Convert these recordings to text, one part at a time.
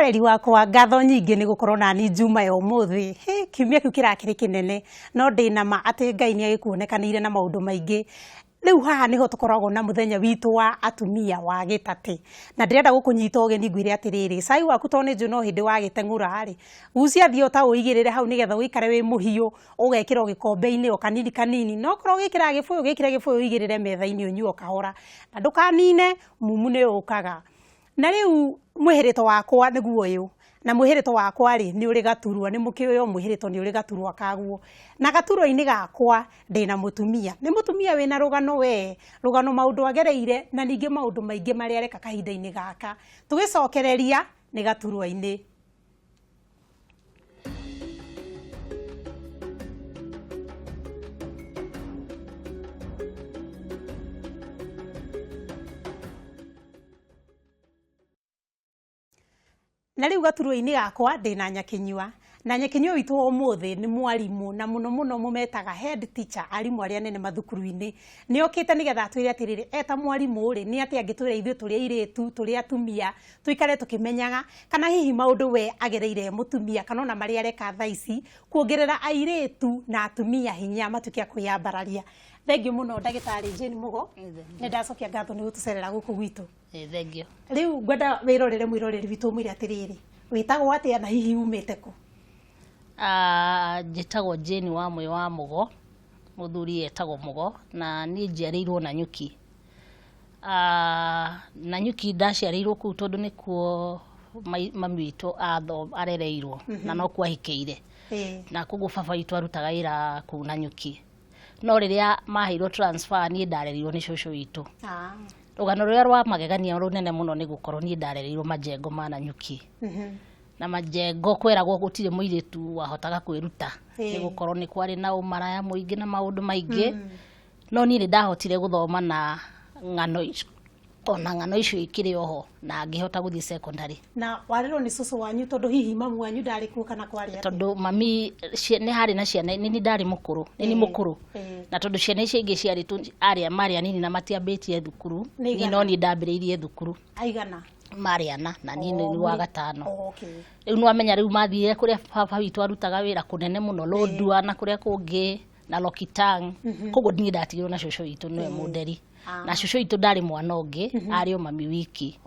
Mwĩroreri wakwa, ngatho nyingĩ nĩ gũkorwo nani njuma ya ũmũthĩ. Hĩ, kiumia kĩu kĩrakĩrĩ kĩnene, no ndĩna ma atĩ Ngai nĩ agĩkuonekanĩire na maũndũ maingĩ. Rĩu haha nĩho tũkoragwo na mũthenya witũ wa atumia wa gĩtatĩ, na ndĩrenda gũkũnyita ũgeni ngwĩre atĩrĩrĩ, cai waku tondũ nĩ njũĩ no hĩndĩ wagĩteng'ũra rĩ, gucia thiĩ ta ũigĩrĩre hau nĩgetha ũikare wĩ mũhiũ, ũgekĩra o gĩkombe-inĩ o kanini kanini, na okorwo wĩkĩraga gĩbũyũ gĩkĩre gĩbũyũ ũigĩrĩre metha-inĩ ũnyue o kahora, na ndũkanine, mumu nĩ ũkaga. Na rĩu mwĩhĩrĩto wakwa nĩguo ũyũ, na mwĩhĩrĩto wakwa rĩ, nĩ ũrĩ gaturwa, nĩ mũkĩũĩ o mwĩhĩrĩto nĩ ũrĩ gaturwa kaguo. Na gaturwa-inĩ gakwa ndĩna mũtumia, nĩ mũtumia wĩna rũgano we, rũgano maũndũ agereire na ningĩ maũndũ maingĩ marĩa areka kahinda-inĩ gaka. Tũgĩcokereria nĩ gaturwa-inĩ. Na rĩu gaturwa-inĩ gakwa ndĩna Nyakĩnyua, na Nyakĩnyua witũ wa ũmũthĩ nĩ mwarimũ na mũno mũno mũmetaga head teacher, arimũ arĩa anene mathukuru-inĩ. Nĩ okĩte nĩgetha atwĩre atĩrĩrĩ, eta mwarimũ rĩ, nĩ atĩa angĩtwĩra ithuĩ tũrĩ airĩtu, tũrĩ atumia, tũikare tũkĩmenyaga, kana hihi maũndũ we agereire e mũtumia, kana ona marĩa areka thaa ici, kuongerera airĩtu na atumia hinya matuĩke a kwĩyambararia. Thengiũ mũno ndagĩtarĩ Jane Mũgo, nĩ ndacokia ngatho nĩ gũtũcerera gũkũ gwitũ. Thengiũ. Rĩu ngwenda wĩrorere mwĩroreri witũ ũmwĩre atĩrĩrĩ, wĩtagwo atĩa na hihi umĩte kũ? Ah, njĩtagwo Jane wa Mwĩ wa Mũgo, mũthuri etagwo Mũgo, na niĩ njiarĩirwo Nanyuki. Ah, Nanyuki ndaciarĩirwo kũu tondũ nĩkuo mami witũ arereirwo na nokuo ahikĩire. Na koguo baba witũ arutaga wĩra kũu Nanyuki. No rĩrĩa maheirwo transfer niĩ ndarerirwo nĩ cũcũ witũ. Rũgano rũrĩa rwa magegania rũnene mũno nĩ gũkorwo niĩ ndarereirwo majengo ma Nanyuki. Na majengo kweragwo gũtirĩ mũirĩtu wahotaga kwĩruta nĩ gũkorwo nĩ kwarĩ na ũmaraya mũingĩ na maũndũ maingĩ. No niĩ nĩ ndahotire gũthoma na ng'ano icio, ona ng'ano icio ikĩrĩ oho na ngĩhota gũthiĩ secondary. Na warerwo nĩ cũcũ wanyu tondũ hihi mamu wanyu ndarĩ kuo kana kwarĩ atĩa? Tondũ mami nĩ harĩ na ciana, nĩ niĩ ndarĩ mũkũrũ, nĩ niĩ mũkũrũ. Na tondũ ciana icio ingĩ ciarĩ arĩa marĩ anini na matiambĩtie thukuru, niĩ no niĩ ndambĩrĩirie thukuru. Aigana? Marĩ ana na niĩ nĩ wa gatano. Rĩu nĩ wamenya rĩu mathire kũrĩa baba witũ arutaga wĩra kũnene mũno, Lodwar na kũrĩa kũngĩ na Lokitaang. Koguo niĩ ndatigirwo na cũcũ witũ nĩwe mũnderi. Na cũcũ witũ ndarĩ mwana ũngĩ, arĩ o mami wiki.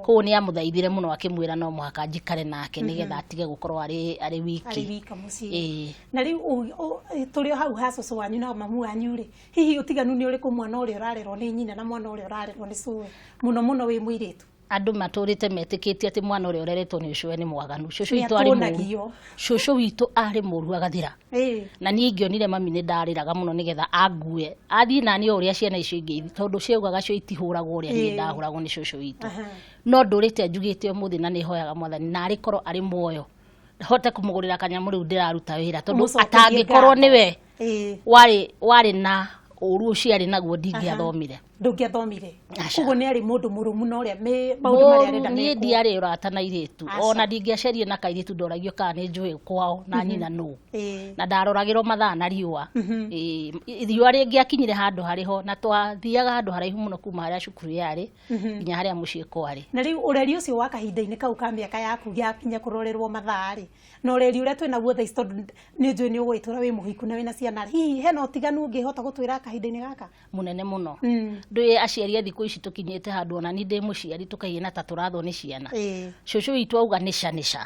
Koguo nĩ amũthaithire mũno akĩmwĩra no mũhaka njikare nake nĩgetha atige gũkorwo arĩ wiki. Arĩ wika mũciĩ. Na rĩu tũrĩ o hau ha cũcũ wanyu na mamu wanyu rĩ, hihi ũtiganu nĩ ũrĩkũ mwana ũrĩa ũrarerwo nĩ nyina na mwana ũrĩa ũrarerwo nĩ cũwe, mũno mũno wĩ mũirĩtu? Andũ matũrĩte metĩkĩtie atĩ mwana ũrĩa ũreretwo nĩ ũcũwe nĩ mwaganu. Cũcũ Nĩ witũ arĩ mũru. atũnagio. Cũcũ witũ arĩ mũru agathira. Na niĩ ingĩonire mami nĩ ndarĩraga mũno nĩgetha angue. Athiĩ na niĩ o ũrĩa ciana icio ingĩ, tondũ ciaugaga cio itihũragwo ũrĩa niĩ ndahũragwo nĩ cũcũ witũ. No ndũrĩte njugĩte ũmũthĩ na nĩ hoyaga mwathani narĩ korwo arĩ muoyo hote kũmũgũrĩra kanyamũ rĩu ndĩraruta wĩra tondũ Ũmũcokerie atangĩkorwo ngatho. nĩwe warĩ na ũru ũcio arĩ naguo ndingĩathomire. Ndũngĩathomire. Aca. Koguo nĩ arĩ mũndũ mũrũmu na ũrĩa maũndũ marĩa Mũru, arenda niĩ mekwo. ndiarĩ ũrata na airĩtu. Aca. Ona ndingĩacerire na kairĩtu ndoragio kana nĩ njũĩ kwao na nyina nũ. Na ndaroragĩrwo mathaa na riũa. Riũa rĩngĩakinyire handũ harĩ ho na twathiaga handũ haraihu mũno kuma harĩa cukuru yarĩ nginya harĩa mũciĩ kwarĩ. Na rĩu ũreri ũcio wa kahinda-inĩ kau ka mĩaka yaku ya kinya kũrorerwo mathaa rĩ, na ũreri ũrĩa twĩ naguo thaa ici tondũ nĩ njũĩ nĩ ũgũgĩtũra wĩ mũhiku na wĩna ciana, hihi hena ũtiganu ũngĩhota gũtwĩra kahinda-inĩ gaka? Mũnene mũno. Ndũĩ aciari a thikũ ici tũkinyĩte handũ ona niĩ ndĩ mũciari tũkaigana ta tũrathwo nĩ ciana. Cũcũ witũ auga nĩca nĩca.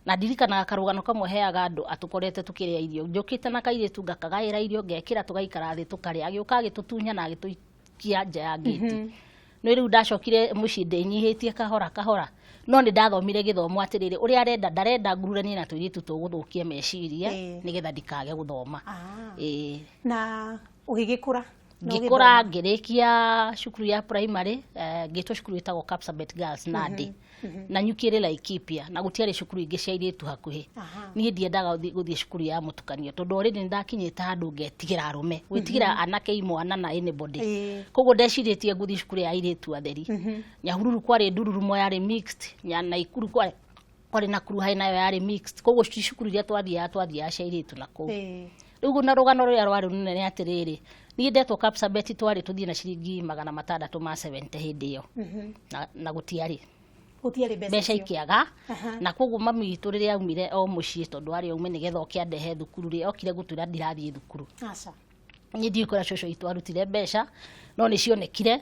Na ndirikanaga karũgano kamwe heaga andũ atũkorete tũkĩrĩa irio. Njũkĩte na kairĩtu ngakagaĩra irio ngekĩra tũgaikara thĩ tũkarĩa. Agĩũka agĩtũtunya na agĩtũikia nja ya ngĩti. Nĩ rĩu ndacokire mũciĩ ndĩnyihĩtie kahora kahora. No nĩ ndathomire gĩthomo atĩrĩrĩ, ũrĩa arenda ndarenda ngururanie na tũirĩtu tũgũthũkia meciria nĩgetha ndikage gũthoma. Na ũgĩgĩkũra? Ngĩkũra ngĩrĩkia cukuru ya primary, ngĩtwo cukuru ĩtagwo Kapsabet Girls Nandi. Na Nyuki ĩrĩ Laikipia, na gũtiarĩ cukuru ingĩ cia airĩtu hakuhĩ. Niĩ ndiendaga gũthiĩ cukuru ya mũtukanio tondũ already nĩ ndakinyĩte handũ ngetigĩra arũme, gwĩtigĩra anake imwana na anybody. Koguo ndecirĩtie ngũthiĩ cukuru ya airĩtu atheri. Nyahururu kwarĩ Ndururumo yarĩ mixed, Naikuru kwarĩ Nakuru High nayo yarĩ mixed. Koguo cukuru iria twathiaga twathiaga cia airĩtu na kũu. Rĩu na rũgano rũrĩa rwarĩ rũnene nĩ atĩrĩrĩ, niĩ ndetwo Kapsabet twarĩ tũthiĩ na ciringi magana matandatũ ma 70 hĩndĩ ĩyo. Na gũtiarĩ. Gũtiarĩ mbeca Mbeca icio. Ikĩaga. Na koguo mami witũ rĩrĩa aumire o mũciĩ, tondũ arĩ aume nĩgetha oke andehe thukuru rĩ, okire gũtwĩra ndirathiĩ thukuru. Aca. Niĩ ndiũĩ kũrĩa cũcũ witũ arutire mbeca, no nĩ cionekire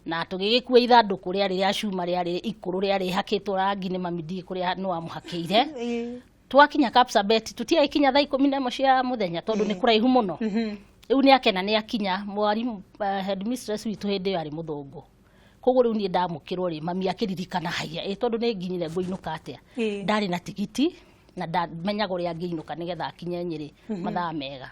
na tũgĩgĩkua ithandũkũ rĩarĩ rĩa cuma, rĩarĩ ikũrũ, rĩarĩ hakĩtwo rangi nĩ mami, ndiũĩ kũrĩa nĩ wamũhakĩire. Twakinya Kapsabet, tũtiagĩkinya thaa 11 cia mũthenya, tondũ nĩ kũraihu mũno. Rĩu nĩ akena nĩ akinya. Mwarimũ, headmistress witũ hĩndĩ ĩyo arĩ mũthũngũ, koguo rĩu niĩ ndamũkĩrwo rĩ, mami akĩririkana, haiya, ĩ tondũ nĩ nginyire ngũinũka atĩa? Ndarĩ na tigiti na ndamenyaga ũrĩa angĩinũka nĩgetha akinye Nyĩrĩ mathaa mega.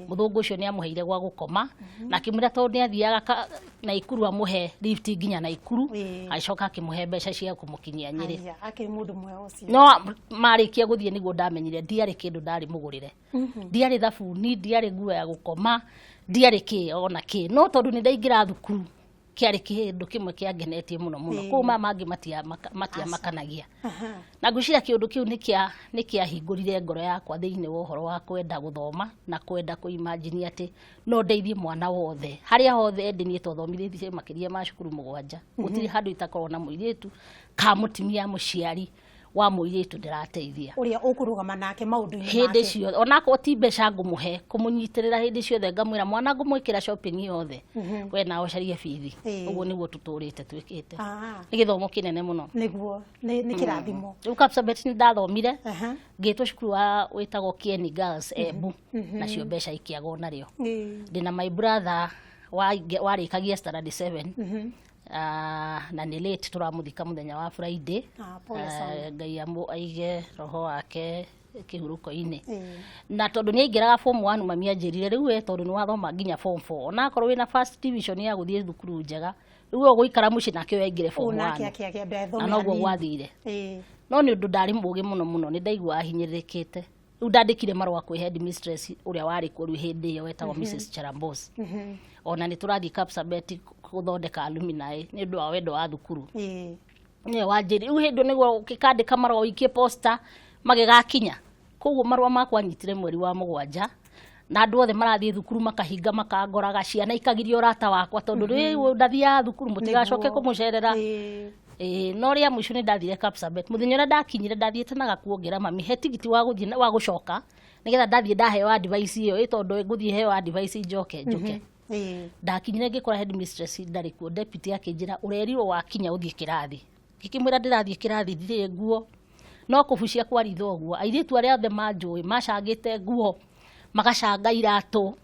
Mũthũngũ ũcio nĩ amũheire gwa gũkoma na akĩmwĩra tondũ nĩ athiaga Naikuru, amũhe lift nginya Naikuru. Agĩcoka akĩmũhe mbeca cia kũmũkinyia Nyĩrĩ. Aya, akĩrĩ mũndũ mwega ũcio. No marĩkia gũthiĩ nĩguo ndamenyire ndiarĩ kĩndũ ndarĩ mũgũrĩre, ndiarĩ thabuni, ndiarĩ nguo ya gũkoma, ndiarĩ kĩ ona kĩ, no tondũ nĩ ndaingĩra thukuru kĩarĩ kĩndũ kĩmwe kĩangenetie mũno mũno. Kũu maya mangĩ matiamakanagia. Na ngwĩciria kĩũndũ kĩu nĩ kĩahingũrire ngoro yakwa thĩinĩ wa ũhoro wa kwenda gũthoma na kwenda kũimagine atĩ no ndeithie mwana wothe harĩa hothe ndĩ. Niĩ twathomithĩtie makĩria ma cukuru 7, gũtirĩ handũ itakorwo na mũirĩtu ka mũtumia mũciari wa mũirĩtu ndĩrateithia. Ũrĩa ũkũrũgama nake maũndũ-inĩ hĩndĩ make. Ciothe, onakorwo ti mbeca ngũmũhe, kũmũnyitĩrĩra hĩndĩ ciothe, ngamwĩra mwana ngũmwĩkĩra shopping yothe, we nawe ũcarie bithi. Ũguo nĩguo tũtũrĩte twĩkĩte. Nĩ gĩthomo kĩnene mũno. Nĩguo nĩ kĩrathimo. Rĩu Kapsabet nĩ ndathomire, ngĩtwo cukuru wa wĩtagwo Kieni Girls Embu, nacio mbeca ikĩagwo narĩo. Ndĩna my brother warĩkagia standard 7. Ah, na nĩ late, tũramũthika mũthenya wa Friday. Ah, pole sana. Ngai aige roho wake kĩhurũko-inĩ. Na tondũ nĩ aingĩraga form 1, mami anjĩrire, rĩu we tondũ nĩ wathoma nginya form 4, onakorwo wĩna first division ya gũthiĩ thukuru njega, rĩu we ũgũikara mũciĩ nake ũyũ aingĩre form Ũũ nake 1. akĩambia Na ethome noguo hanini. gwathire. No nĩ ũndũ ndarĩ mũgĩ mũno mũno, nĩ ndaiguaga hinyĩrĩrĩkĩte. Rĩu ndandĩkire marũa kwĩ headmistress ũrĩa warĩ kuo rĩu hĩndĩ ĩyo, wetagwo Mrs Charambos. Ona nĩ tũrathiĩ Kapsabet gũthondeka alumni nĩ ũndũ wa wendo wa thukuru. Nĩwe wanjĩrire rĩu hĩndĩ ĩyo nĩguo ũkĩkandĩka marũa ũikie posta magĩgakinya. Koguo marũa makwa nyitire mweri wa 7, na andũ othe marathiĩ thukuru makahinga makangoraga, ciana ikagiria ũrata wakwa tondũ rĩu ndathiaga thukuru, mũtigacoke kũmũcerera. Ĩĩ, no rĩa mũico nĩ ndathire Kapsabet. Mũthenya ũrĩa ndakinyire, ndathiĩte na gakuo, ngĩra mami he tigiti wa gũthiĩ wa gũcoka, nĩgetha ndathiĩ ndaheo advice ĩyo, ĩ tondũ ngũthiĩ heo advice njoke njũke. Ndakinyire ngĩkora headmistress ndarĩ kuo, deputy akĩnjĩra, ũrerirwo wakinya ũthiĩ kĩrathi. Ngĩkĩmwĩra ndĩrathiĩ kĩrathi ndirĩ nguo, no kũbucia kwaritha ũguo airĩtu arĩa othe manjũĩ macangĩte nguo, magacanga iratũ,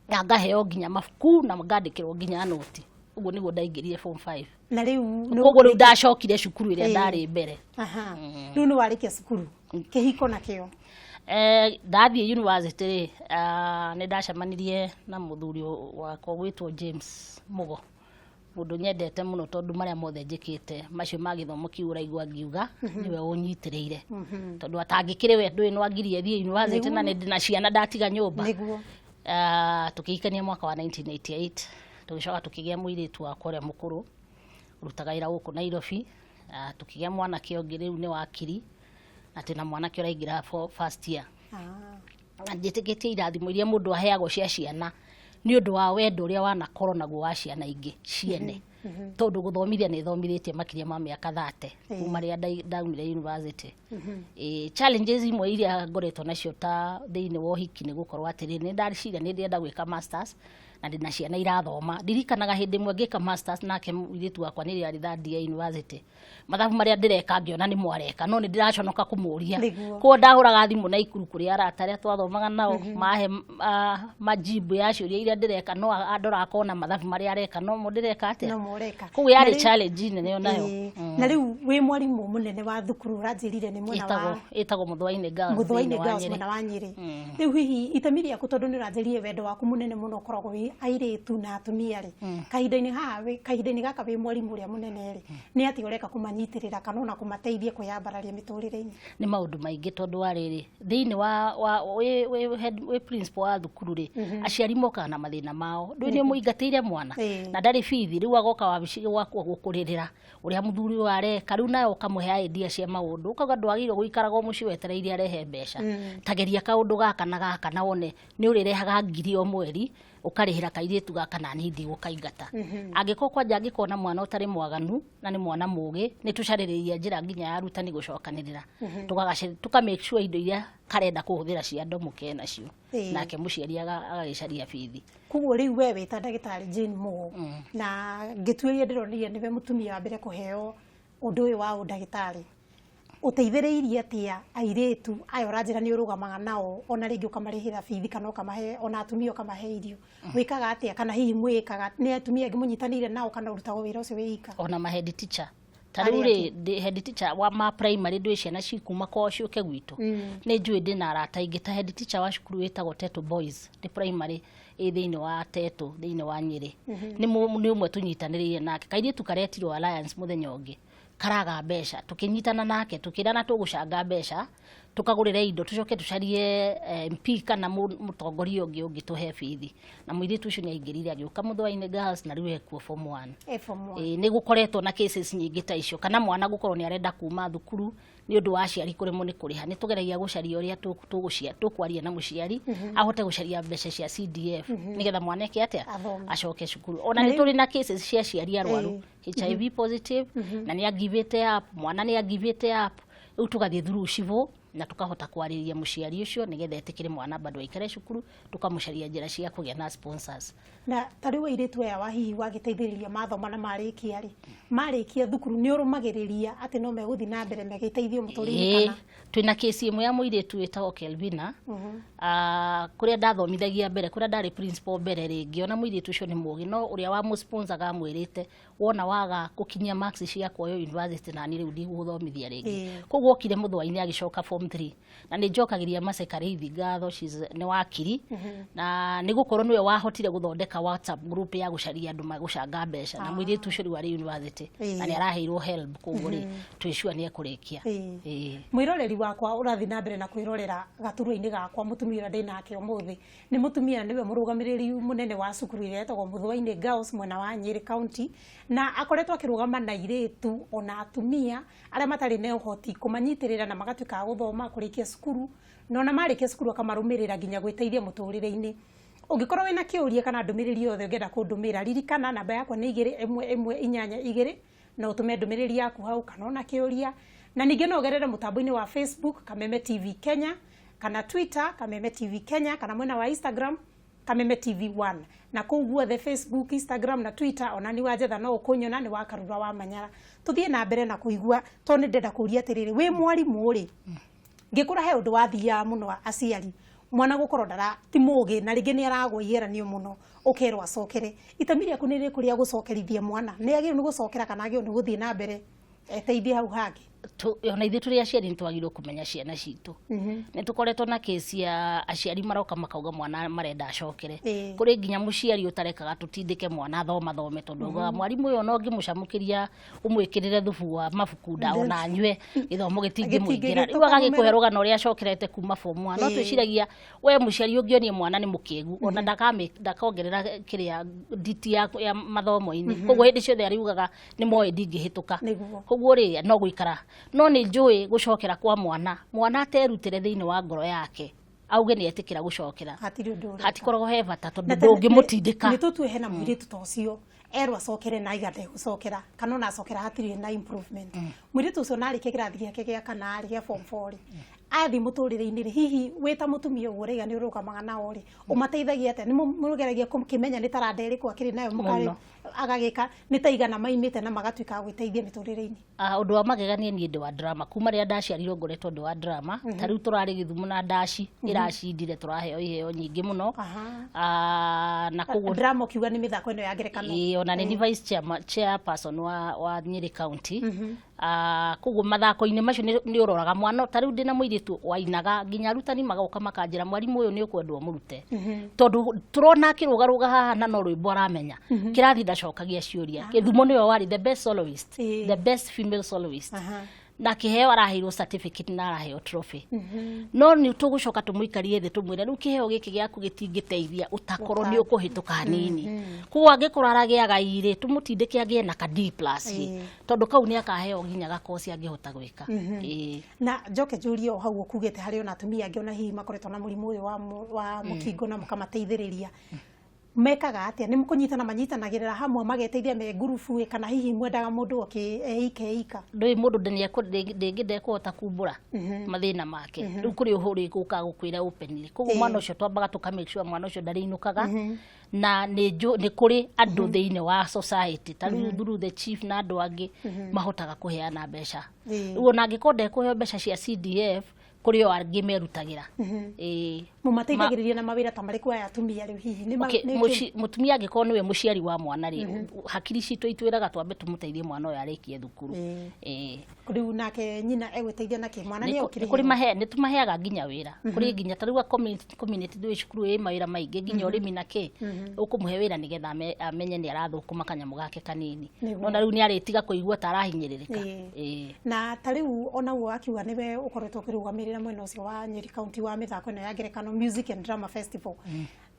na ngaheo nginya mabuku na ngandĩkĩrwo nginya noti. Ũguo nĩguo ndaingĩrire form 5. Na rĩu Koguo rĩu ndacokire cukuru ĩrĩa ndarĩ mbere. Aha. Rĩu nĩ warĩkia cukuru, kĩhiko nakĩo? Ndathiĩ university rĩ, ah, nĩ ndacemanirie na mũthuri wakwa gwĩtwo James Mugo, mũndũ nyendete mũno, tondũ marĩa mothe njĩkĩte macio ma gĩthomo kĩu ũraigua ngiuga nĩwe ũnyitĩrĩire, tondũ atangĩkĩrĩ we ndũĩ no angirie thiĩ university na nĩ ndĩ na ciana ndatiga nyũmba. Ah, tũkĩhikania mwaka wa 1988, tũgĩcoka tũkĩgĩa mũirĩtu wakwa ũrĩa mũkũrũ ũrutaga wĩra gũkũ Nairobi. Ah, tũkĩgĩa mwanake ũngĩ rĩu nĩ wakiri, na twĩna mwanake ũraingĩra first year. Na njĩtĩkĩtie irathimo iria mũndũ aheagwo cia ciana nĩ ũndũ wa wendo ũrĩa wanakorwo naguo wa ciana ingĩ ciene, tondũ gũthomithia nĩ thomithĩtie makĩria ma mĩaka 30 kuma rĩrĩa ndaumire university. Challenges imwe iria ngoretwo nacio ta thĩinĩ wa ũhiki nĩ gũkorwo atĩrĩ, nĩ ndeciria nĩ ndĩrenda gwĩka masters na ndĩna ciana irathoma. Ndirikanaga hĩndĩ ĩmwe ngĩka masters nake mũirĩtu wakwa nĩ arĩ third year university, mathabu marĩa ndĩreka ngĩona nĩ mwareka, no nĩ ndĩraconoka kũmũria. Koguo ndahũraga thimũ Naikuru kũrĩ arata arĩa twathomaga nao, mahe majibu ya ciũria iria ndĩreka, no andora akona mathabu marĩa areka no mo ndĩreka atĩa. No moreka. Koguo yarĩ challenge nene onayo. Na rĩu wĩ mwarimũ mũnene wa thukuru, ũranjĩrire nĩ mwena wa Ĩtagwo Mũthwainĩ Girls. Mũthwainĩ Thĩinĩ wa Girls. Nyĩrĩ. Mwena wa Nyĩrĩ. Rĩu hihi itemi rĩaku, tondũ nĩ ũranjĩrire wendo waku mũnene mũno ũkoragwo wĩ airĩtu na atumia rĩ, kahinda-inĩ haha kahinda-inĩ gaka wĩ mwarimũ ũrĩa mũnene rĩ, nĩ atĩa ũreka kũmanyitĩrĩra kana ona kũmateithia kwĩyambararia mĩtũrĩre-inĩ? Nĩ maũndũ maingĩ, tondũ wa rĩrĩ, thĩinĩ wa wĩ head, wĩ principal wa thukuru rĩ, aciari mokaga na mathĩna mao, ndũĩ nĩ ũmũingatĩire mwana na ndarĩ bithi, rĩu agoka wabici gwaku gũkũrĩrĩra ũrĩa mũthuri ũyũ areka. Rĩu nawe ũkamũhe idea cia maũndũ, ũkauga ndwagĩrĩirwo gũikaraga o mũciĩ wetereire arehe mbeca, tageria kaũndũ gaka na gaka na wone nĩ ũrĩrehaga ngiri o mweri. Ũkarĩhĩra kairĩtu gaka na niĩ ndigũkaingata. Angĩkorwo kwanja angĩkorwo na mwana ũtarĩ mwaganu na nĩ mwana mũgĩ, nĩ tũcarĩrĩria njĩra nginya ya arutani gũcokanĩrĩra, tũka make sure indo iria karenda kũhũthĩra cia ndomo kenacio, nake mũciari agagĩcaria bithi. Koguo rĩu we wĩ ta ndagĩtarĩ Jane Mugo, na ngĩtuĩria ndĩronire nĩwe mũtumia wa mbere kũheo ũndũ ũyũ wa ũndagĩtarĩ, ũteithĩrĩirie atĩa airĩtu aya ũranjĩra nĩ ũrũgamaga nao, ona rĩngĩ ũkamarĩhĩra bithi kana ũkamahe, ona atumia ũkamahe irio? Wĩkaga atĩa, kana hihi mwĩkaga nĩ atumia angĩ mũnyitanĩire nao, kana ũrutagwo wĩra ũcio wĩ ika? Ona ma head teacher ta rĩu rĩ, ndĩ head teacher wa ma primary, ndũĩ ciana cikuma kwao ciũke gwitũ. Nĩ njũĩ ndĩna arata aingĩ ta head teacher wa cukuru wĩtagwo Teto Boys, nĩ primary ĩ thĩinĩ wa Teto, thĩinĩ wa Nyĩrĩ. Nĩ ũmwe tũnyitanĩrĩire nake. Kairĩtu karetirwo Alliance mũthenya ũngĩ karaga mbeca, tũkĩnyitana nake, tũkĩrana tũgũcanga mbeca tũkagũrĩre indo, tũcoke tũcarie MP kana mũtongoria ũngĩ ũngĩtũhe bithi, na mũirĩtu ũcio nĩ aingĩrire agĩũka Mũthũa-inĩ Girls na rĩu ekuo form 1. Form 1. Ĩĩ, nĩ gũkoretwo na cases nyingĩ ta icio, kana mwana gũkorwo nĩ arenda kuma thukuru nĩ ũndũ wa aciari kũremwo nĩ kũrĩha. Nĩ tũgeragia gũcaria ũrĩa tũkwaria na mũciari ahote gũcaria mbeca cia CDF nĩgetha mwana eke atĩa? Athome. Acoke cukuru. Ona nĩ tũrĩ na cases cia aciari arwaru HIV positive na nĩ agivĩte up, mwana nĩ agivĩte up, rĩu tũgathiĩ through civil na tũkahota kwarĩria mũciari ũcio nĩgetha etĩkĩre mwana bado aikare cukuru, tũkamũcaria njĩra cia kũgĩa na sponsors. Na ta rĩu airĩtu aya wa hihi wagĩteithĩrĩria mathoma na marĩkia rĩ, marĩkia thukuru, nĩ ũrũmagĩrĩria atĩ no megũthiĩ na mbere megĩteithio mũtũrĩre-inĩ, kana? Twĩna kesi ĩmwe ya mũirĩtu wĩtagwo Kelvina. Kũrĩa ndathomithagia mbere, kũrĩa ndarĩ principal mbere rĩ, ngĩona mũirĩtu ũcio nĩ mũgĩ, no ũrĩa wamũsponsaga amwĩrĩte, wona waga gũkinyia marks cia kuoywo university, na niĩ rĩu ndigũgũthomithia rĩngĩ. Koguo okire Mũthũa-inĩ agĩcoka form 3, na nĩ njokagĩria Mercy Karĩithi ngatho, nĩ wakiri, na nĩ gũkorwo nĩwe wahotire gũthondeka WhatsApp group ya gũcaria andũ magũcanga mbeca, na mũirĩtu ũcio rĩu arĩ university na nĩ araheirwo help, koguo rĩ, twĩ sure nĩ ekũrĩkia. Mwĩroreri wakwa ũrathiĩ na mbere na kwĩrorera gaturwa-inĩ gakwa, mũtumia ũrĩa ndĩ nake ũmũthĩ nĩ mũtumia, nĩwe mũrũgamĩrĩri mũnene wa cukuru ĩrĩa ĩtagwo Mũthũa-inĩ Girls mwena wa Nyĩrĩ County, na akoretwo akĩrũgama na airĩtu ona atumia arĩa matarĩ na ũhoti, kũmanyitĩrĩra na magatuĩka a gũthoma kũrĩkia cukuru, na ona marĩkia cukuru akamarũmĩrĩra nginya gwĩteithia mũtũrĩre-inĩ. Ũngĩkorwo wĩna kĩũria kana ndũmĩrĩri yothe ũngĩenda kũndũmĩra, ririkana namba yakwa nĩ 21182, no ũtũme ndũmĩrĩri yaku hau kana ona kĩũria. Na ningĩ no ũgerere mũtambo-inĩ wa Facebook Kameme TV Kenya, kana Twitter Kameme TV Kenya, kana mwena wa Instagram Kameme TV 1. Na kũu guothe, Facebook, Instagram na Twitter, ona ni wanjetha no ũkũnyona nĩ wa Karura wa Manyara. Tũthiĩ na mbere na kũigua, tondũ nĩ ndĩrenda kũria atĩrĩrĩ, wĩ mwarimũ rĩ, ngĩkũra he ũndũ wathiaga mũno, aciari mwana gũkorwo ndara ti mũgĩ na rĩngĩ nĩ aragwa igeranio mũno, ũkerwo acokere. Itemi rĩaku nĩ rĩrĩkũ rĩa gũcokerithia mwana? Nĩ agĩrĩirwo nĩ gũcokera kana agĩrĩirwo nĩ gũthiĩ na mbere eteithie hau hangĩ? Ona ithuĩ tũrĩ aciari nĩ twagĩrĩirwo kũmenya ciana citũ. Nĩ tũkoretwo na kesi ya aciari maroka makauga mwana marenda acokere. Kũrĩ nginya mũciari ũtarekaga tũtindĩke mwana athoma thome, tondũ augaga mwarimũ ũyũ ona ũngĩmũcamũkĩria ũmwĩkĩrĩre thubu wa mabuku nda ona anyue, gĩthomo gĩtingĩmũingĩra. Rĩu agagĩkũhe rũgano ũrĩa acokerete kuma form 1. No twĩciragia we mũciari ũngĩonie mwana nĩ mũkĩgu, ona ndakongerera kĩrĩa nditi ya mathomo-inĩ, koguo hĩndĩ ciothe ariugaga nĩ moĩ ndingĩhĩtũka. Koguo rĩ, no gũikara, no nĩ njũĩ gũcokera kwa mwana, mwana aterutĩre thĩinĩ wa ngoro yake auge nĩ etĩkĩra gũcokera, hatirĩ ũndũ ũreka. Hatikoragwo he bata, tondũ ndũngĩmũtindĩka. Nĩ tũtue hena mũirĩtu ta ũcio erwo acokere na aiga ndegũcokera, kana ona acokera hatirĩ na improvement. Mũirĩtu ũcio narĩkia kĩrathi gĩake gĩa kana rĩ, gĩa form 4 rĩ, athiĩ mũtũrĩre-inĩ rĩ, hihi wĩ ta mũtumia ũguo ũraiga nĩ ũrũgamaga nao rĩ, ũmateithagia atĩa? Nĩ mũgeragia kũmenya nĩ taranda ĩrĩkũ akĩrĩ nayo, agagĩka nĩ ta igana maimĩte na magatuĩka a gwĩteithia mĩtũrĩre-inĩ? Ũndũ wa magegania, niĩ ndĩ wa drama kuma rĩrĩa ndaciarirwo, ngoretwo ndĩ wa drama. Ta rĩu tũrarĩ Gĩthumo na ndaci ĩracindire, tũraheo iheo nyingĩ mũno. Na koguo Drama ũkiuga nĩ mĩthako ĩno ya ngerekano? Ĩĩ, ona nĩ vice chairperson wa Nyĩrĩ County. Koguo mathako-inĩ macio nĩ ũroraga mwana. Ta rĩu ndĩna mũirĩtu wainaga nginya arutani magoka makanjĩra, mwarimũ ũyũ nĩ ũkwendwo mũrute, tondũ tũrona akĩrũgarũga haha na no rwĩmbo aramenya, kĩrathi ndacokagia ciũria. Gĩthumo nĩwe warĩ the best soloist, the best female soloist, na kĩheo araheirwo certificate na araheo trophy. No nĩ tũgũcoka tũmũikarie thĩ tũmwĩre, rĩu kĩheo gĩkĩ gĩaku gĩtingĩteithia ũtakorwo nĩ ũkũhĩtũka hanini. Koguo angĩkorwo aragĩaga irĩ, tũmũtindĩke agĩe na ka D plus rĩ, tondũ kau nĩ akaheo nginya gakoci angĩhota gwĩka. Na njoke njũrie o hau ũkugĩte harĩ ona atumia angĩ ona hihi makoretwo na mũrimũ ũyũ wa mũkingo na mũkamateithĩrĩria. Mekaga atia? Nĩ kũnyitana manyitanagĩrĩra hamwe mageteithia me ngurubu, kana hihi mwendaga mũndũ oke eike eika? Ndũĩ mũndũ ndĩngĩ ndekũhota kumbũra mathĩna make. Rĩu kũrĩ ũhũrĩ gũka gũkwĩra openly. Koguo mwana ũcio twambaga tũka make sure mwana ũcio ndarĩinũkaga, na nĩ kũrĩ andũ thĩinĩ wa society, ta rĩu through the chief na andũ angĩ mahotaga kũheana mbeca. Rĩu ona angĩkorwo ndekũheo mbeca cia CDF, kũrĩ o angĩ merutagĩra. Ĩĩ. Mũmateithagĩrĩria na mawĩra ta marĩkũ aya atumia rĩu hihi? Nĩ Okay, mũtumia angĩkorwo nĩwe mũciari wa mwana rĩ, hakiri citũ itwĩraga twambe tũmũteithie mwana ũyũ arĩkie thukuru. Ĩĩ. Rĩu nake nyina egwĩteithia nakĩ? Mwana nĩ nĩ kũrĩ mahe, nĩ tũmaheaga nginya wĩra. Kũrĩ nginya ta rĩu a community ndũĩ cukuru ĩ mawĩra maingĩ, nginya ũrĩmi na kĩ, ũkũmũhe wĩra nĩgetha amenye nĩ arathũkũma kanyamũ gake kanini. Nona rĩu nĩ arĩtiga kũigua ta arahinyĩrĩrĩka. Ĩĩ. Na ta rĩu onaguo wakiuga nĩwe ũkoretwo ũkĩrũgamĩrĩra mwena ũcio wa Nyeri County wa mĩthako ĩno ya Ngerekano Music and Drama Festival.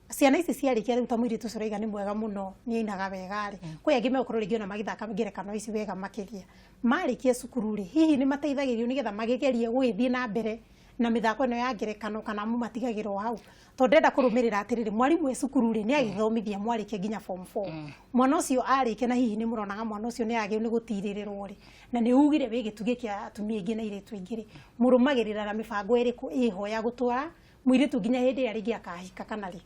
Ciana ici ciarĩkia rĩu, ta mũirĩtu ũcio ũraiga nĩ mwega mũno, nĩ ainaga wega rĩ, kwĩ angĩ megũkorwo rĩngĩ ona magĩthaka ngerekano ici wega makĩria. Marĩkia cukuru rĩ, hihi nĩ mateithagĩrĩrio nĩgetha magĩgerie gũgĩthiĩ na mbere na mĩthako ĩno ya ngerekano, kana mũmatigagĩra o hau? Tondũ ndĩrenda kũrũmĩrĩra atĩrĩrĩ, mwarimũ e cukuru rĩ, nĩ agĩthomithia mwarĩkia nginya form 4, mwana ũcio arĩkia, na hihi nĩ mũronaga mwana ũcio nĩ agĩrĩirwo nĩ gũtirĩrĩrwo rĩ, na nĩ ugire wĩ gĩtugĩ kĩa atumia aingĩ na airĩtu aingĩ rĩ, mũrũmagĩrĩra na mĩbango ĩrĩkũ ĩho ya gũtwara mũirĩtu nginya hĩndĩ ĩrĩa rĩngĩ akahika kana rĩ?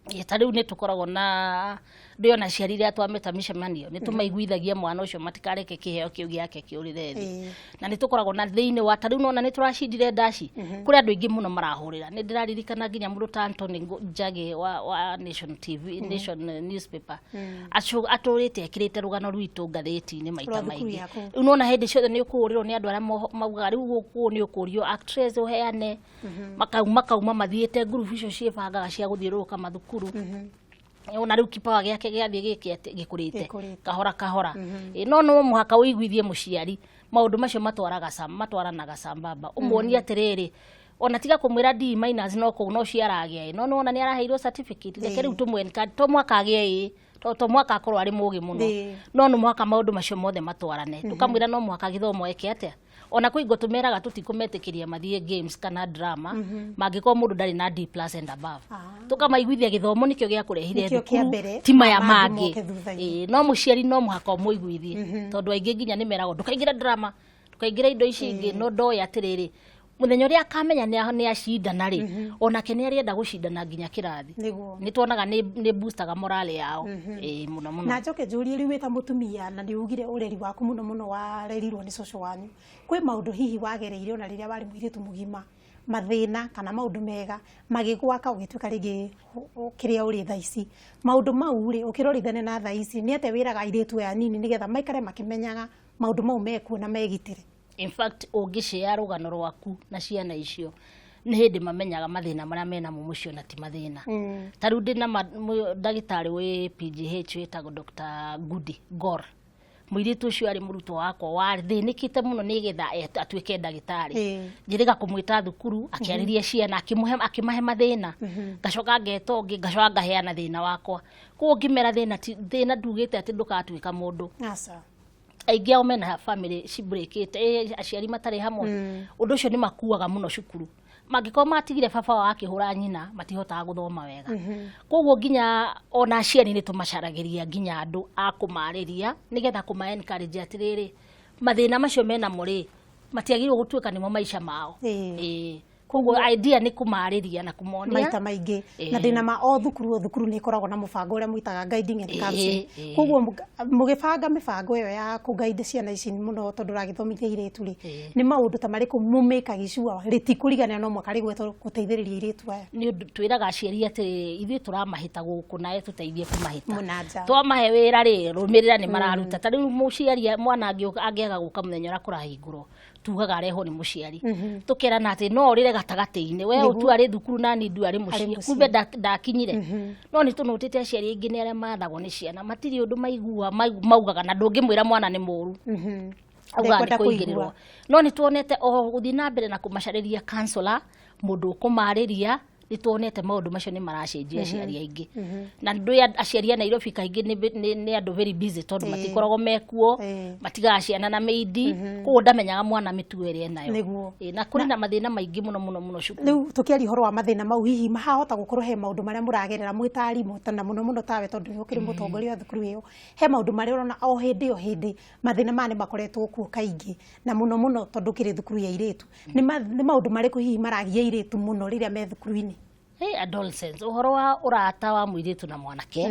Ĩ, ta rĩu nĩ tũkoragwo na ndĩ ona aciari rĩrĩa twameta mĩcemanio, nĩ tũmaiguithagia mwana ũcio matikareke kĩheo kĩu gĩake kĩũrĩre thĩ. Na nĩ tũkoragwo na thĩinĩ wa ta rĩu nona nĩ tũracindire ndaci, kũrĩ andũ aingĩ mũno marahũrĩra. Nĩ ndĩraririkana nginya mũndũ ta Anthony Njagĩ wa Nation TV, Nation newspaper, atũrĩte ekĩrĩte rũgano rwitũ ngathĩti-inĩ maita Rwa thukuru maingĩ. yaku. Rĩu nona hĩndĩ ciothe nĩ ũkũhũrĩrwo nĩ andũ arĩa maugaga rĩu gũkũ nĩ ũkũrio actress ũheane, makauma mathiĩte ngurubu icio ciĩbangaga cia gũthiũrũrũka mathukuru. Ona rĩu kipawa gĩake gĩathiĩ gĩkĩ atĩ gĩkũrĩte Gĩkũrĩte. kahora kahora. Ĩ, no mũhaka ũiguithie mũciari maũndũ macio matwaraga matwaranaga sambamba, ũmuonie atĩrĩrĩ, ona tiga kũmwĩra D minus no kũu no ciaragĩa ĩ, no nĩwona nĩ araheirwo certificate, reke rĩu tũmwe to mwaka agĩe ĩ, to mwaka akorwo arĩ mũgĩ mũno. No nĩ mũhaka maũndũ macio mothe matwarane. Tũkamwĩra no mũhaka gĩthomo eke atĩa, ona kwĩ hingo tũmeraga tũtikũmetĩkĩria mathiĩ games kana drama mangĩkorwo mũndũ ndarĩ na D plus and above. Tũkamaiguithia gĩthomo nĩkĩo gĩakũrehire Nĩkĩo kĩa thukuru, mbere, ti maya mangĩ mangĩ moke thutha-inĩ. Ĩĩ, no mũciari no mũhaka ũmũiguithie, tondũ aingĩ nginya nĩ meragwo ndũkaingĩre drama, ndũkaingĩre indo ici ingĩ, no ndoĩ atĩrĩrĩ, mũthenya ũrĩa akamenya nĩ acindana rĩ, onake nĩ arĩenda gũcindana nginya kĩrathi. Nĩ tuonaga nĩ boostaga morale yao. Ĩĩ, mũno mũno. Na njoke njũrie, rĩu wĩ ta mũtumia, na nĩ ugire ũreri waku mũno mũno warerirwo nĩ cũcũ wanyu, kwĩ maũndũ hihi wagereire ona rĩrĩa warĩ mũirĩtu mũgima, mathĩna kana maũndũ mega magĩgwaka ũgĩtuĩka rĩngĩ kĩrĩa ũrĩ thaa ici? Maũndũ mau rĩ, ũkĩrorithania na thaa ici, nĩ atĩa wĩraga airĩtu aya nini nĩgetha maikare makĩmenyaga maũndũ mau mekuo na megitĩre? In fact, ũngĩcea rũgano rwaku na ciana icio, nĩ hĩndĩ mamenyaga mathĩna marĩa menamo mũciĩ ona ti mathĩna. Ta rĩu ndĩna ndagĩtarĩ wĩ PGH wĩtagwo Dr. Goody Gor. Mũirĩtu ũcio arĩ mũrutwo wakwa wathĩnĩkĩte mũno nĩgetha atuĩke ndagĩtarĩ. Njĩrĩga kũmwĩta thukuru akĩarĩria ciana, akĩmahe mathĩna, ngacoka ngeta ũngĩ, ngacoka ngaheana thĩna wakwa. Koguo ngĩmera thĩna ti thĩna, ndugĩte atĩ ndũgatuĩka mũndũ. Aca. Aingĩ ao mena family cibreakĩte, aciari matarĩ hamwe. Ũndũ ũcio nĩ makuaga mũno cukuru. Mangĩkorwo matigire baba wao akĩhũra nyina, matihotaga gũthoma wega. Koguo nginya ona aciari nĩ tũmacaragĩria nginya andũ a kũmarĩria nĩgetha kũma encourage atĩrĩrĩ, mathĩna macio menamo rĩ, matiagĩrĩirwo gũtuĩka nĩmo maica mao. Ĩĩ. Koguo idea nĩ kũmarĩria na kũmonia maita maingĩ. Na ndĩna ma o thukuru o thukuru nĩ ĩkoragwo na mũbango ũrĩa mwĩtaga guiding and counseling. Koguo mũgĩbanga mĩbango ĩyo ya kũ-guide ciana ici mũno, tondũ ũragĩthomithia airĩtu rĩ, nĩ maũndũ ta marĩkũ mũmĩkagi sure rĩtikũriganĩra no mwaka rĩgwetwo gũteithĩrĩria airĩtu aya? Nĩ ũndũ twĩraga aciari atĩrĩrĩ, ithuĩ tũramahĩta gũkũ, nawe tũteithie kũmahĩta. Mũnanja. Twamahe wĩra rĩ, rũmĩrĩra nĩ mararuta. Ta rĩu mũciari, mwana angĩaga gũka mũthenya ũrĩa kũrahingũrwo, tugaga arehwo nĩ mũciari. Tũkerana atĩ no ũrĩre gatagatĩ-inĩ, we ũtu arĩ thukuru nani ndu arĩ mũciĩ, mũciĩ. Kumbe ndakinyire. No nĩ tũnotĩte aciari aingĩ nĩ arĩa mathagwo nĩ ciana, matirĩ ũndũ maigua maugaga, na ndũngĩmwĩra mwana nĩ mũru, augaga nĩ Ndekwenda kũigĩrĩrwo. kũigua. No nĩ tuonete o gũthiĩ na mbere na kũmacarĩria counselor, mũndũ ũkũmarĩria Nĩ tuonete maũndũ macio nĩ maracenjia aciari aingĩ, na ndũĩ aciari a Nairobi kaingĩ nĩ andũ very busy, tondũ matikoragwo mekuo, matigaga ciana na maid, koguo ndamenyaga mwana mĩtugo ĩrĩa enayo. Na kũrĩ na mathĩna maingĩ mũno mũno mũno cukuru. Rĩu tũkĩaria ũhoro wa mathĩna mau, hihi mahahota gũkorwo he maũndũ marĩa mũragerera mwĩ ta arimũ, na mũno mũno tawe tondũ nĩ ũkĩrĩ mũtongoria wa thukuru ĩyo, he maũndũ marĩa ũrona o hĩndĩ o hĩndĩ mathĩna maya nĩ makoretwo kuo kaingĩ, na mũno mũno tondũ ũkĩrĩ thukuru ya airĩtu, nĩ maũndũ marĩkũ hihi maragia airĩtu mũno rĩrĩa me thukuru-inĩ? Hey, adolescence, ũhoro wa ũrata wa mũirĩtu na mwanake,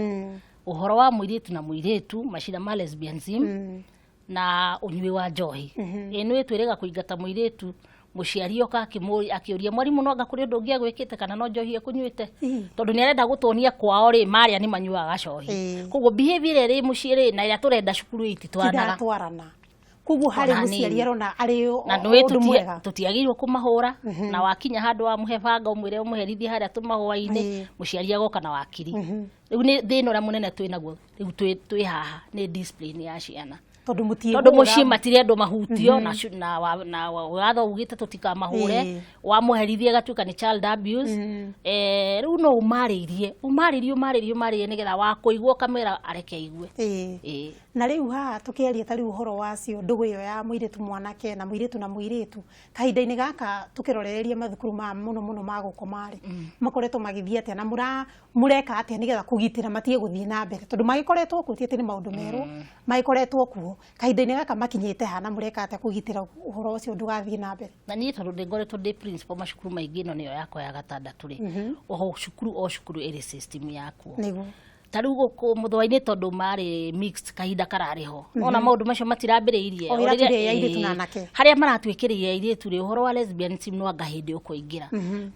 ũhoro wa mũirĩtu na mũirĩtu, macira ma lesbianism na ũnyui wa njohi. Ĩ nĩ twĩrĩga kũingata mũirĩtu, mũciari oka akĩũria mwarimũ no anga kũrĩ ũndũ ũngĩ agwĩkĩte kana no njohi ekũnyuĩte, tondũ nĩ arenda gũtuonia kwao rĩ marĩa nĩ manyuaga gacohi. Koguo behavior ĩrĩa ĩrĩ mũciĩ rĩ na ĩrĩa tũrenda cukuru ititwaranaga. Tiratwarana, koguo harĩ Ona mũciari hanini. arona arĩ Na nĩ ũndũ mwega. Tũtiagĩrĩirwo kũmahũra, na wakinya handũ wamũhe banga ũmwĩre ũmũherithie harĩa tũmahũa-inĩ, mũciari agoka na wakiri. Rĩu nĩ thĩna ũrĩa mũnene twĩ naguo rĩu twĩ haha nĩ discipline ya ciana, tondũ mũtiĩhũra. Tondũ mũciĩ matirendwo mahutio na watho ugĩte tũtikamahũre. Wamũherithia gatuĩka nĩ child abuse. Rĩu no ũmarĩirie, ũmarĩrie, ũmarĩrie, ũmarĩrie nĩgetha wakũigua ũkamwĩra areke aigue. Na rĩu haha tũkĩaria ta rĩu ũhoro wacio ndũgũ ĩyo ya mũirĩtu mwanake na mũirĩtu na mũirĩtu, kahinda-inĩ gaka tũkĩrorereria mathukuru maya mũno mũno ma gũkoma rĩ, makoretwo magĩthiĩ atĩa na mũreka atĩa nĩgetha kũgitĩra matige gũthiĩ na mbere, tondũ magĩkoretwo kuo, ti atĩ nĩ maũndũ merũ, magĩkoretwo kuo, kahinda-inĩ gaka makinyĩte ha na mũreka atĩa kũgitĩra ũhoro ũcio ndũgathiĩ na mbere? Na niĩ tondũ ndĩ ngoretwo ndĩ principal macukuru maingĩ, ĩno nĩyo yakwa ya gatandatũ rĩ, o cukuru o cukuru ĩrĩ system yakuo. Ta rĩu gũkũ mũthũa-inĩ, tondũ marĩ mixed kahinda kararĩ ho, nona maũndũ macio matirambĩrĩirie. O O rĩrĩa- ĩratuire ya airĩtu na anake. Harĩa maratuĩkĩrĩire airĩtu rĩ, ũhoro wa lesbianism no anga hĩndĩ ũkũingĩra,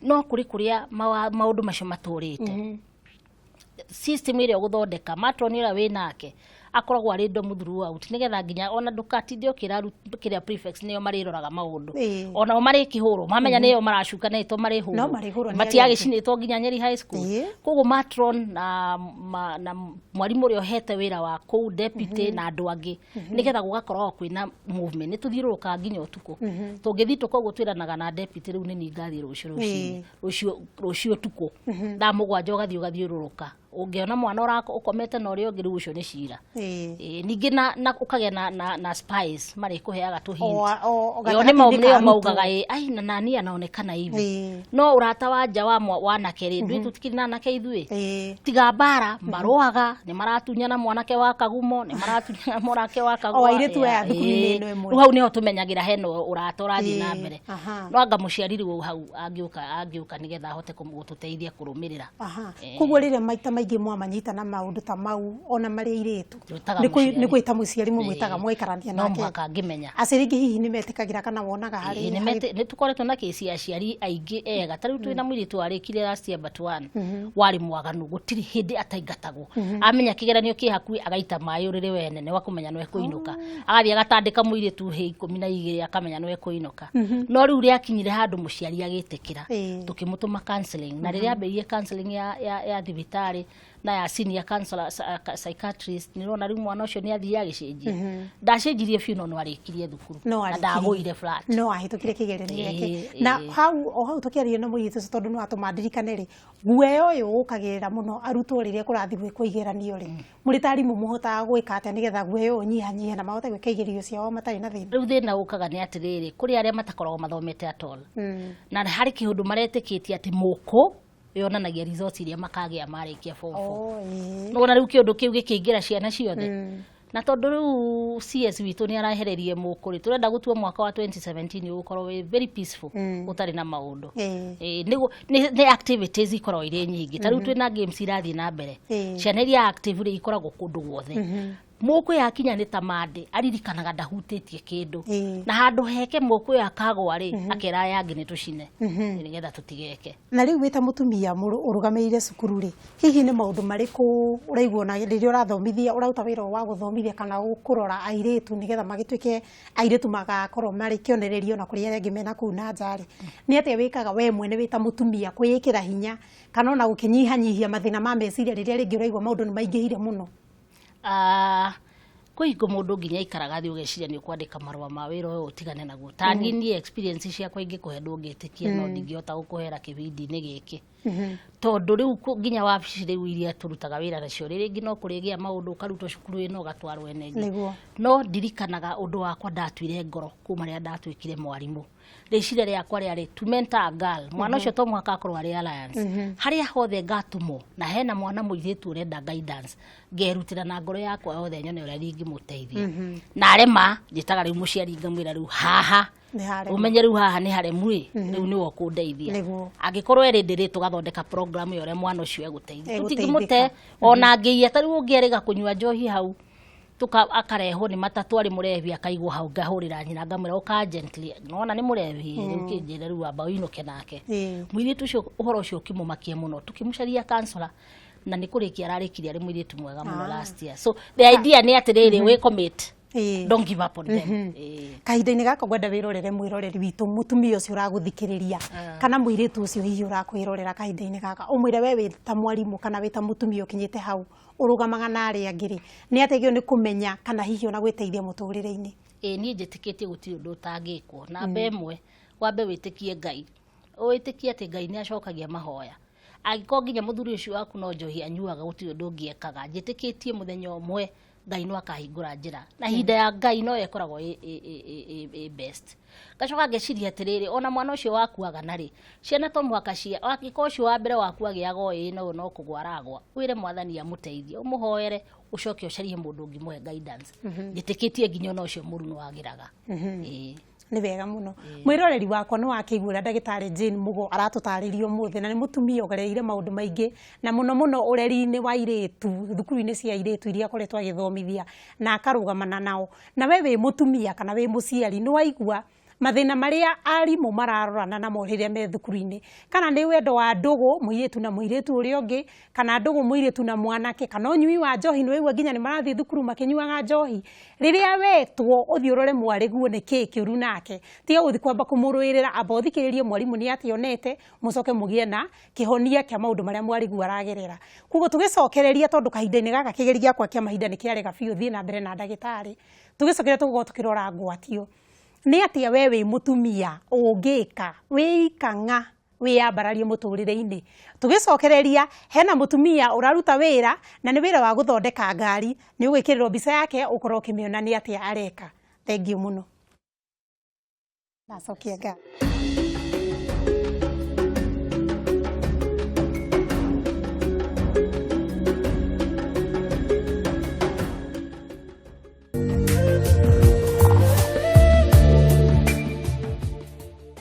no kũrĩ kũrĩa maũndũ macio matũrĩte, system ĩrĩa ũgũthondeka, matron ũrĩa wĩ nake akoragwo arĩ ndomu throughout, nĩgetha nginya ona ndũkatinde ũkĩra kĩrĩa prefects nĩo marĩroraga maũndũ. Onao marĩkĩhũrwo mamenya nĩo maracuka na ĩto marĩhũrwo. No marĩhũrwo nĩ arĩa angĩ. Matiagĩcinĩtwo nginya Nyeri High School. Koguo matron na mwarimũ ũrĩa ũhete wĩra wa kũu, deputy na andũ angĩ, nĩgetha gũgakorwo kwĩna movement, nĩ tũthiũrũrũkaga nginya ũtukũ tũngĩthiĩ koguo twĩranaga na deputy, rĩu nĩ niĩ ngathiĩ rũciũ rũcinĩ, rũciũ rũciũ ũtukũ thaa 7, ũgathiĩ ũgathiũrũrũka, ũngĩona mwana ũkomete na ũrĩa ũngĩ, rĩu ũcio nĩ cira. Ningĩ na ũkagĩa na spies marĩkũheaga tũ hint. O Ĩyo nĩmo gatagatĩ-inĩ ka nĩo arutwo. Maugaga ĩ ai na nani anaonekana hivi. No ũrata wa nja wa wanake rĩ, ndũĩ tũtikĩrĩ na anake ithuĩ, tiga mbara marũaga, nĩ maratunyana mwanake wa Kagumo, nĩ maratunyana mwanake wa Kagwa. O airĩtu aya thukuru-inĩ ĩno ĩmwe. Rĩu hau nĩho tũmenyagĩra hena ũrata ũrathiĩ na mbere. No anga mũciari rĩu hau angĩũka nĩgetha ahote gũtũteithia kũrũmĩrĩra. Koguo rĩrĩa maita maingĩ mwamanyita na maũndũ ta mau ona marĩ airĩtu, Twĩtaga nĩ mũciari. Nĩ gwĩta mũciari mũmwĩtaga mwaikarania No nake? Mũhaka angĩmenya. Aciari aingĩ hihi nĩ metĩkagĩra kana wonaga harĩ Nĩ tũkoretwo na kĩci ya aciari aingĩ ega. Ta rĩu twĩna mũirĩtu warĩkirie last year but one, warĩ mwaganu, gũtirĩ hĩndĩ ataingatagwo. Amenya kĩgeranio kĩ hakuhĩ, agaita maĩ ũrĩrĩ wene nĩ wakũmenya no ekũinũka, agathiĩ agatandĩka mũirĩtu hĩ 12, akamenya no ekũinũka. No rĩu rĩakinyire handũ mũciari agĩtĩkĩra, tũkĩmũtũma counseling, na rĩrĩa ambĩrĩirie counseling ya thibitarĩ na ya senior counselor, psychiatrist, nĩ ũrona rĩu mwana ũcio nĩ athiĩ agĩcenjia. Ndacenjirie biũ, no no arĩkirie thukuru No na arĩkirie. Ndagũire flat. No ahĩtũkire kĩgeranio gĩake. Na hau o hau tũkĩaria na mũirĩtu ũcio, tondũ nĩ watũma ndirikane rĩ, guoya ũyũ ũkagĩrĩra mũno arutwo rĩrĩa kũrathiĩ gwĩkwo igeranio rĩ, mũrĩ ta arimũ mũhotaga gwĩka atĩa nĩgetha guoya ũyũ ũnyihanyihe na mahote gwĩka igerio ciao matarĩ na thĩna? Rĩu thĩna ũkaga nĩ atĩrĩrĩ, kũrĩ arĩa matakoragwo mathomete at all, na harĩ kĩũndũ maretĩkĩtie atĩ mũkũ yonanagia results iria makagĩa marĩkia form four. Nĩwona rĩu kĩũndũ kĩu gĩkĩingĩra ciana ciothe, na tondũ rĩu CS witũ nĩ arahererie mũkũ rĩ, tũrenda gũtua mwaka wa 2017 ũgũkorwo wĩ very peaceful, ũtarĩ na maũndũ. Nĩ activities ikoragwo irĩ nyingĩ. Ta rĩu twĩna games irathiĩ na mbere, ciana iria active rĩ ikoragwo kũndũ guothe. Mũkũ yakinya nĩ ta mande aririkanaga ndahutĩtie kĩndũ, na handũ heke mũkũ ĩyo akagwa rĩ, akera aya angĩ nĩ tũcine nĩgetha tũtigeke. Na rĩu wĩ ta mũtumia ũrũgamĩrĩire cukuru rĩ, hihi nĩ maũndũ marĩkũ ũraigua ona rĩrĩa ũrathomithia, ũraruta wĩra wa gũthomithia kana kũrora airĩtu nĩgetha magĩtuĩke airĩtu magakorwo marĩ kĩonereria ona kũrĩ arĩa angĩ mena kũu na nja rĩ, nĩ atĩa wĩkaga we mwene wĩ ta mũtumia kwĩĩkĩra hinya kana ona gũkĩnyihanyihia mathĩna ma meciria rĩrĩa rĩngĩ ũraigua maũndũ nĩ maingĩhire mũno? Ah, Kwĩ hingo mũndũ nginya aikaraga thĩ ũgeciria nĩ ũkwandĩka marũa ma wĩra ũyũ ũtigane naguo. Ta niĩ niĩ experience ciakwa ingĩkũhe ndũngĩtĩkia, no ndingĩhota gũkũhera kĩbindi-inĩ gĩkĩ, tondũ rĩu nginya wabici rĩu iria tũrutaga wĩra nacio rĩ, rĩngĩ no kũrĩgĩa maũndũ, ũkarutwo cukuru ĩno ũgatwarwo ĩno ĩngĩ. No ndirikanaga ũndũ wakwa ndatuire ngoro kuma rĩrĩa ndatuĩkire mwarimũ, rĩciria rĩakwa rĩarĩ to mentor a girl. Mwana ũcio to mũhaka akorwo arĩ Alliance. Harĩa hothe ngatũmwo na hena mwana mũirĩtu ũrenda guidance, ngerutĩra na ngoro yakwa yothe nyone ũrĩa ingĩmũteithia. Na arema, njĩtaga rĩu mũciari ngamwĩra, rĩu haha Nĩ harema. Ũmenye rĩu haha nĩ haremu ĩ, rĩu nĩwe ũkũndeithia. Angĩkorwo erĩ ndĩrĩ, tũgathondeka program ya ũrĩa mwana ũcio egũteithia. Egũteithĩka. Tũtingĩmũte ona angĩiya. Ta rĩu ũngĩ erĩga kũnyua njohi hau, tuka akarehwo nĩ matatũ arĩ mũrebi, akaigwo hau, ngahũrĩra nyina ngamwĩra, ũka gently, nona nĩ mũrebi rĩu, kĩnjĩre rĩu amba ũinũke nake. Mũirĩtu ũcio, ũhoro ũcio ũkĩmũmakia mũno, tũkĩmũcaria counselor na nĩ kũrĩkia ararĩkirie arĩ mũirĩtu mwega mũno last year. So the idea nĩ atĩrĩrĩ, wĩ commit, don't give up on them. Kahinda-inĩ gaka ngwenda wĩrorere mwĩroreri witũ, mũtumia ũcio ũragũthikĩrĩria kana mũirĩtu ũcio hihi ũrakwĩrorera kahinda-inĩ gaka, ũmwĩre we wĩ ta mwarimũ kana wĩ ta mũtumia ũkinyĩte hau ũrũgamaga na arĩa angĩ rĩ, nĩ ateithio nĩ kũmenya kana hihi ona gwĩteithia mũtũrĩre-inĩ? Ĩ, niĩ njĩtĩkĩtie gũtirĩ ũndũ ũtangĩkwo. Namba ĩmwe, wambe wĩtĩkie Ngai, wĩtĩkie atĩ Ngai nĩ acokagia mahoya. Angĩkorwo nginya mũthuri ũcio waku no njohi anyuaga, gũtirĩ ũndũ ũngĩ ekaga, njĩtĩkĩtie mũthenya ũmwe Ngai no akahingũra njĩra, na ihinda ya Ngai no ĩkoragwo ĩ best. Ngacoka ngeciria atĩrĩrĩ, ona mwana ũcio waku agana rĩ, ciana to mũhaka cia angĩkorwo ũcio wa mbere waku agĩaga o ĩĩ no no kũgwa aragwa, wĩre Mwathani amũteithie, ũmũhoere, ũcoke ũcarie mũndũ ũngĩmũhe guidance. Njĩtĩkĩtie nginya ona ũcio mũru nĩ wagĩraga. Ĩĩ. Nĩ wega mũno. Mwĩroreri wakwa, nĩ wakĩigua ũrĩa ndagĩtarĩ Jane Mugo aratũtarĩria ũmũthĩ, na nĩ mũtumia ũgereire maũndũ maingĩ, na mũno mũno ũreri-inĩ wa airĩtu, thukuru-inĩ cia airĩtu iria akoretwo agĩthomithia na akarũgamana nao. Na we wĩ mũtumia kana wĩ mũciari, nĩ waigua mathĩna marĩa arimũ mararorana namo rĩrĩa me thukuru-inĩ, kana nĩ wendo wa ndũgũ mũirĩtu na mũirĩtu ũrĩa ũngĩ, kana ndũgũ mũirĩtu na mwanake, kana ũnyui wa njohi. Nĩ waigua nginya nĩ marathiĩ thukuru makĩnyuaga njohi. Rĩrĩa wetwo ũthiĩ ũrore mwarĩguo nĩ kĩĩ kĩũru nake, tiga gũthiĩ kwamba kũmũrũĩrĩra, amba ũthikĩrĩrie mwarimũ nĩ atĩa onete, mũcoke mũgĩe na kĩhonia kĩa maũndũ marĩa mwarĩguo aragerera. Koguo tũgĩcokereria, tondũ kahinda-inĩ gaka kĩgeri gĩakwa kĩa mahinda nĩ kĩarega biũ, thiĩ na mbere na ndagĩtarĩ. Tũgĩcokeria tũgũkorwo tũkĩrora ngwatio, nĩ atĩa we wĩ mũtumia ũngĩka wĩika ng'a wĩyambararie mũtũrĩre-inĩ. Tũgĩcokereria, hena mũtumia ũraruta wĩra na nĩ wĩra wa gũthondeka ngari. Nĩ ũgwĩkĩrĩrwo mbica yake ũkorwo ũkĩmĩona nĩ atĩa areka. Thengiũ mũno, ndacokia ngatho.